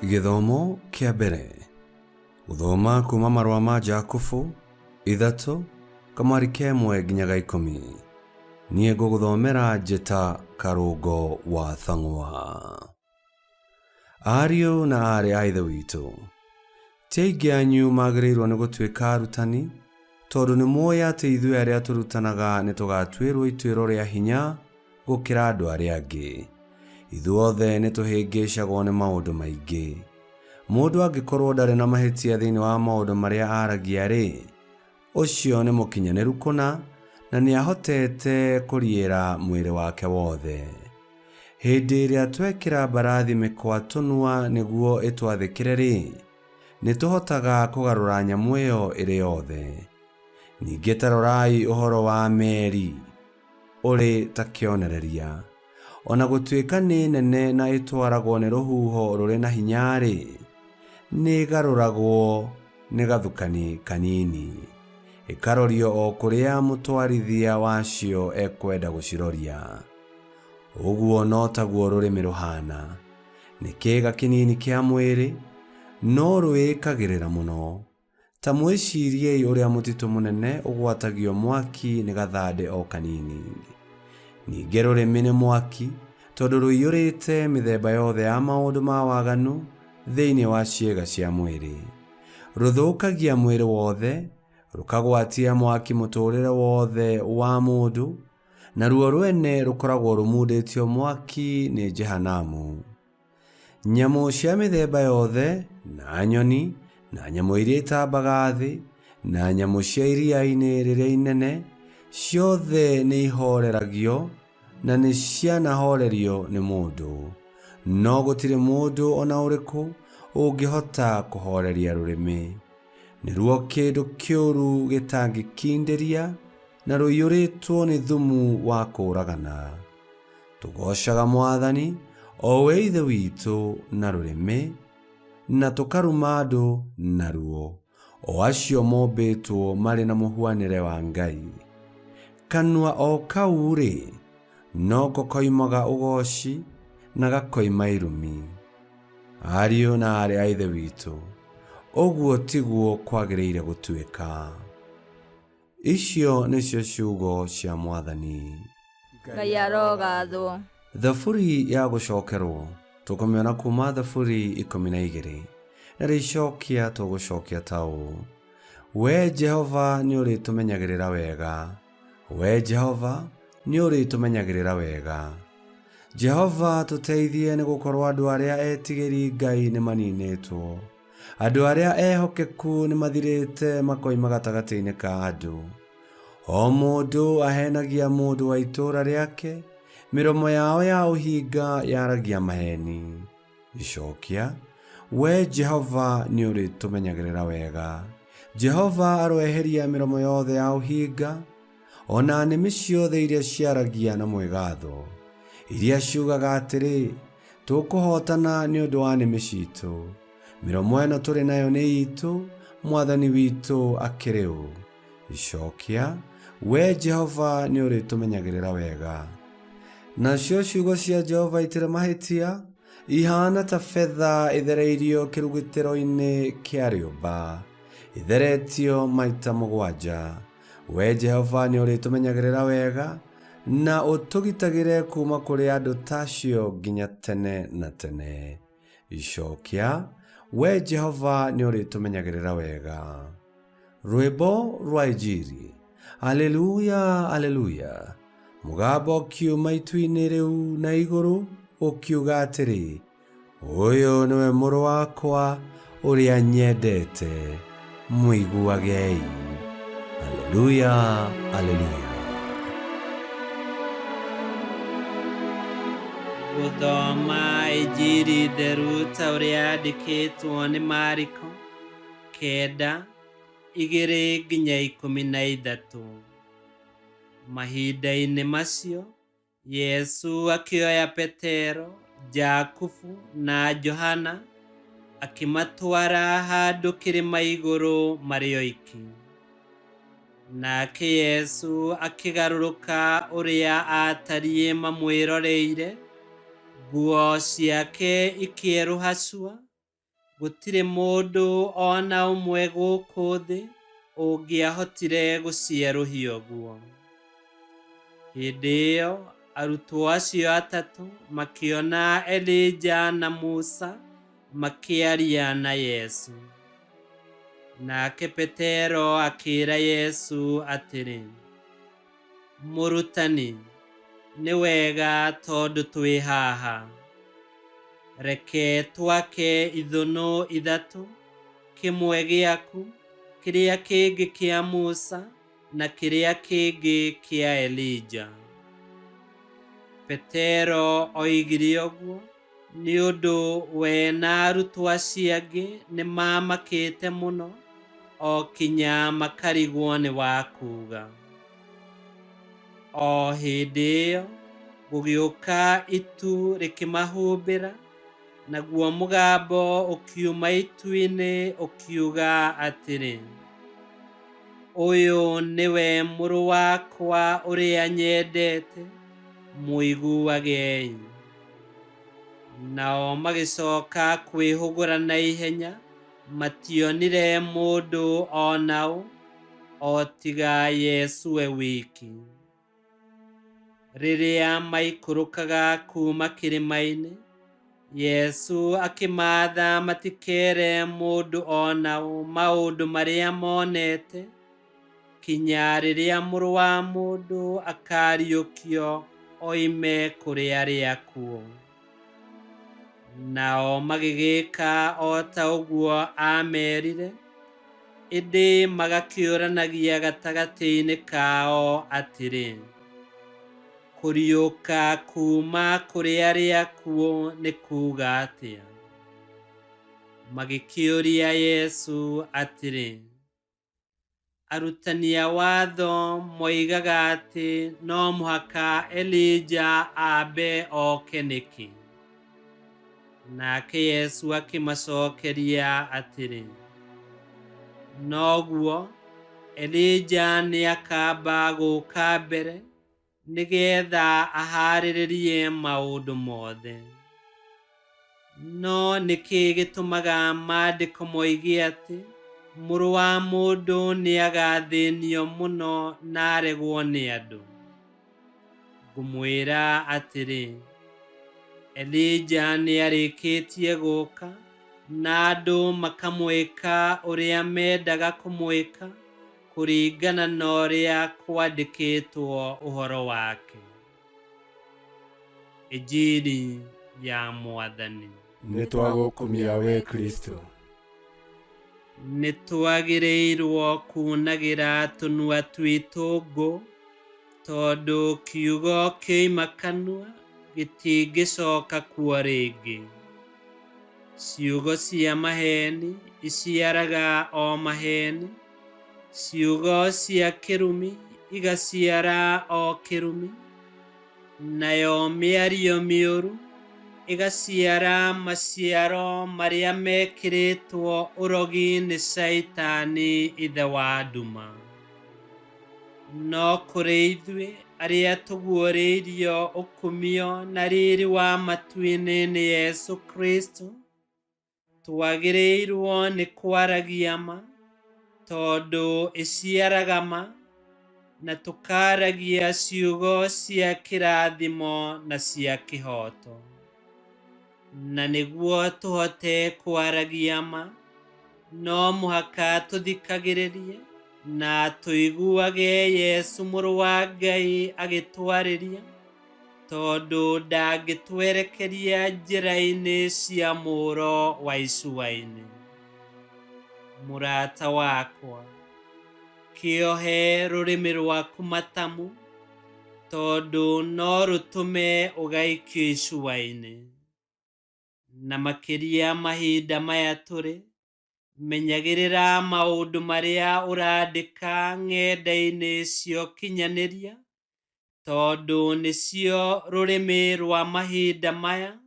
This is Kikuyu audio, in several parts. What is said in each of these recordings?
Gĩthomo kĩa mbere. Gũthoma kuma marũa ma Jakubu, 3, kamwari ka ĩmwe nginya ga 10. Niĩ ngũgũthomera njĩta Karũngo wa Thang'wa. Ariũ na aarĩ a Ithe witũ, ti aingĩ anyu magĩrĩirwo nĩ gũtuĩka arutani, tondũ nĩ mũĩ atĩ ithuĩ arĩa tũrutanaga nĩ tũgaatuĩrwo ituĩro rĩa hinya gũkĩra andũ arĩa angĩ. Ithuothe nĩ tũhĩngĩcagwo nĩ maũndũ maingĩ. Mũndũ angĩkorwo ndarĩ na mahĩtia thĩinĩ wa maũndũ marĩa aragia-rĩ, ũcio nĩ mũkinyanĩru kũna na nĩahotete kũriĩra mwĩrĩ wake wothe. Hĩndĩ ĩrĩa twekĩra mbarathi mĩkwa tũnua nĩguo ĩtwathĩkĩre-rĩ, nĩtũhotaga kũgarũra nyamũ ĩyo ĩrĩ yothe. Ningĩ ta rorai ũhoro wa meri ũrĩ ta kĩonereria. O na gũtuĩka nĩ nene na ĩtwaragwo nĩ rũhuho rũrĩ na hinya-rĩ, nĩĩgarũragwo nĩ gathukani kanini, ĩkarorio o kũrĩa mũtwarithia wacio ekwenda gũciroria. Ũguo no taguo rũrĩmĩ rũhaana, nĩ kĩĩga kĩnini kĩa mwĩrĩ, no rwĩĩkagĩrĩra mũno. Ta mwĩciriei ũrĩa mũtitũ mũnene ũgwatagio mwaki nĩ gathandĩ o kanini. Ningĩ rũrĩmĩ nĩ mwaki, tondũ rũiyũrĩte mĩthemba yothe ya maũndũ ma waganu thĩinĩ wa ciĩga cia mwĩrĩ. Rũthũkagia mwĩrĩ wothe, rũkagwatia mwaki mũtũũrĩre wothe wa mũndũ, naruo rwene rũkoragwo rũmundĩtio mwaki nĩ Jehanamu. Nyamũ cia mĩthemba yothe, na nyoni, na nyamũ iria itambaga thĩ, na nyamũ cia iria-inĩ rĩrĩa inene, ciothe nĩ ihooreragio na nĩ cianahoorerio nĩ mũndũ. No gũtirĩ mũndũ o na ũrĩkũ ũngĩhota kũhooreria rũrĩmĩ. Nĩruo kĩndũ kĩũru gĩtangĩkindĩria na rũiyũrĩtwo nĩ thumu wa kũũragana. Tũgoocaga Mwathani, o we Ithe witũ, na rũrĩmĩ, na tũkaruma andũ naruo, o acio mombĩtwo marĩ na mũhuanĩre wa Ngai. Kanua o kau-rĩ, noko koimaga ũgooci na gakoima irumi. Ariũ na aarĩ a Ithe witũ, ũguo tiguo kwagĩrĩire gũtuĩka. Icio nĩcio ciugo cia Mwathani. Ngai arogathwo. Thaburi ya gũcokerwo tũkũmĩona kuma Thaburi 12 na rĩcokia tũgũcokia ta ũũ: Wee Jehova nĩ ũrĩtũmenyagĩrĩra wega, wee Jehova nĩ ũrĩtũmenyagĩrĩra wega. Jehova tũteithie, nĩ gũkorwo andũ arĩa etigĩri Ngai nĩ maninĩtwo. Andũ arĩa ehokeku nĩ mathirĩte makoima gatagatĩ-inĩ ka andũ. O mũndũ ahenagia mũndũ wa itũũra rĩake, mĩromo yao ya ũhinga yaragia maheeni. Icokia, Wee Jehova nĩ ũrĩtũmenyagĩrĩra wega. Jehova aroeheria mĩromo yothe ya ũhinga, o na nĩmĩ ciothe iria ciaragia na mwĩgatho, iria ciugaga atĩrĩ, Tũkũhootana nĩ ũndũ wa nĩmĩ citũ. Mĩromo ĩno tũrĩ nayo nĩ itũ, Mwathani witũ akĩrĩ ũ? Icokia, Wee Jehova nĩ ũrĩtũmenyagĩrĩra wega. Nacio ciugo cia Jehova itirĩ mahĩtia, ihaana ta betha ĩthereirio kĩrugutĩro-inĩ kĩa rĩũmba, ĩtheretio maita mũgwanja. Wee Jehova nĩ ũrĩtũmenyagĩrĩra wega na ũtũgitagĩre kuuma kũrĩ andũ ta acio nginya tene na tene. Icokia, Wee Jehova nĩ ũrĩtũmenyagĩrĩra wega. Rwĩmbo rwa Injiri. Aleluya, aleluya. Mũgambo ũkiuma itu-inĩ rĩu na igũrũ ũkiuga atĩrĩ, Ũyũ nĩwe mũrũ wakwa ũrĩa nyendete, mũiguagei. Aleluya, aleluya. Gũthoma Injiri theru ta ũrĩa yandĩkĩtwo nĩ Mariko 9, 2-13. Mahinda-inĩ macio Yesu akĩoya Petero, Jakubu, na Johana, akĩmatwara handũ kĩrĩma igũrũ marĩ oiki. Nake Yesu akĩgarũrũka ũrĩa aatariĩ mamwĩroreire, nguo ciake ikĩerũha cua. Gũtirĩ mũndũ o na ũmwe gũkũ thĩ ũngĩahotire gũcierũhia ũguo. Hĩndĩ ĩyo arutwo acio atatũ makĩona Elija na Musa makĩaria na Yesu. Nake Petero akĩĩra Yesu atĩrĩ, Mũrutani, nĩ wega tondũ twĩ haha. Reke twake ithũnũ ithatũ, kĩmwe gĩaku, kĩrĩa kĩngĩ kĩa Musa, na kĩrĩa kĩngĩ kĩa Elija. Petero oigire ũguo nĩ ũndũ we na arutwo acio angĩ nĩmamakĩte mũno o kinya makarigwo nĩ wa kuuga. O hĩndĩ ĩyo gũgĩũka itu rĩkĩmahumbĩra, naguo mũgambo ũkiuma itu-inĩ ũkiuga atĩrĩ, Ũyũ nĩwe mũrũ wakwa ũrĩa nyendete, mũiguagei. Nao magĩcoka kwĩhũgũra na ihenya, mationire mũndũ o na ũ, o tiga Yesu we wiki. Rĩrĩa maikũrũkaga kuuma kĩrĩma-inĩ, Yesu akĩmaatha matikere mũndũ o na ũ maũndũ marĩa monete, kinya rĩrĩa Mũrũ wa Mũndũ akariũkio oime kũrĩ arĩa akuũ. Nao magĩgĩka o ta ũguo aamerire, ĩndĩ magakĩũranagia gatagatĩ-inĩ kao atĩrĩ, Kũriũka kuuma kũrĩ arĩa akuũ nĩ kuuga atĩa? Magĩkĩũria Yesu atĩrĩ, Arutani a watho moigaga atĩ no mũhaka Elija ambe oke nĩkĩ? Nake Yesu akĩmacokeria atĩrĩ, Noguo, Elija nĩakamba gũũka mbere, nĩgeetha ahaarĩrĩrie maũndũ mothe. No nĩkĩ gĩtũmaga maandĩko moige atĩ Mũrũ wa Mũndũ nĩagathĩnio mũno na aregwo nĩ andũ? Ngũmwĩra atĩrĩ, Elija nĩarĩkĩtie gũũka, na andũ makamwĩka ũrĩa mendaga kũmwĩka, kũringana na ũrĩa kwandĩkĩtwo ũhoro wake. Injiri ya Mwathani. Nĩtwagũkumia we Kristo. Nĩtwagĩrĩirwo kuunagĩra tũnua twitũ ngũ, tondũ kiugo kĩoima kanua gĩtingĩcoka kuo rĩngĩ. Ciugo cia maheeni iciaraga o maheeni, ciugo cia kĩrumi igaciara o kĩrumi, nayo mĩario mĩũru ĩgaciara maciaro marĩa mekĩrĩtwo ũrogi nĩ Caitani ithe wa nduma. No kũrĩ ithuĩ arĩa tũguũrĩirio ũkumio na riri wa matu-inĩ nĩ Yesu Kristo, twagĩrĩirwo nĩ kwaragia ma, tondũ ĩciaraga ma, na tũkaaragia ciugo cia kĩrathimo na cia kĩhooto. Na nĩguo tũhote kwaragia ma, no mũhaka tũthikagĩrĩrie na tũiguage Yesu Mũrũ wa Ngai agĩtwarĩria, tondũ ndangĩtwerekeria njĩra-inĩ cia mũũro wa icua-inĩ. Mũrata wakwa, kĩohe rũrĩmĩ rwaku matamu, tondũ no rũtũme ũgaikio icua-inĩ. Na makĩria mahinda maya tũrĩ, menyagĩrĩra maũndũ marĩa ũrandĩka ng'enda-inĩ cia ũkinyanĩria, tondũ nĩcio rũrĩmĩ rwa mahinda maya,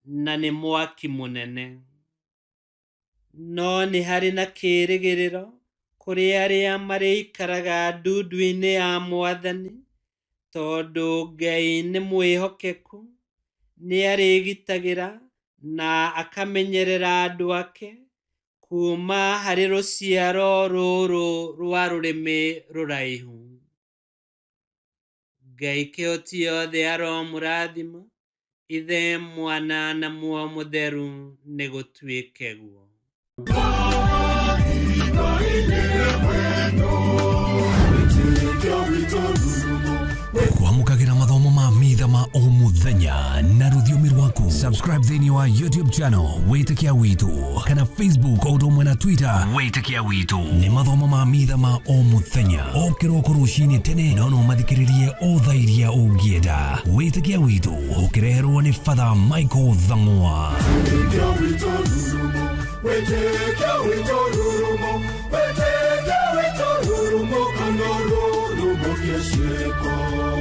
na nĩ mwaki mũnene. No nĩ harĩ na kĩĩrĩgĩrĩro kũrĩ arĩa marĩikaraga ndundu-inĩ ya Mwathani, tondũ Ngai nĩ mwĩhokeku, nĩarĩgitagĩra Na akamenyerera andũ ake kuuma harĩ rũciaro rũrũ rwa rũrĩmĩ rũraihu. Ngai kĩhoti yothe aromũrathima, Ithe, Mwana na Muoyo Mũtheru, nĩ gũtuĩke guo. Kwamũkagĩra mathomo ma mitha ma o mũthenya na rũthiomi rwaku. Subscribe thĩinĩ wa YouTube channel Wĩtĩkia Witũ kana Facebook o ũndũ ũmwe na Twitter Wĩtĩkia Witũ. Nĩ mathomo ma mitha ma o mũthenya o kĩroko rũcinĩ tene, no no mathikĩrĩrie o thaa iria ũngĩenda. Wĩtĩkia Witũ ũkĩreherwo nĩ Father Michael Thang'wa. Wĩtĩkia witũ rurumo, wĩtĩkia witũ rurumo, kana rurumo kĩciĩko.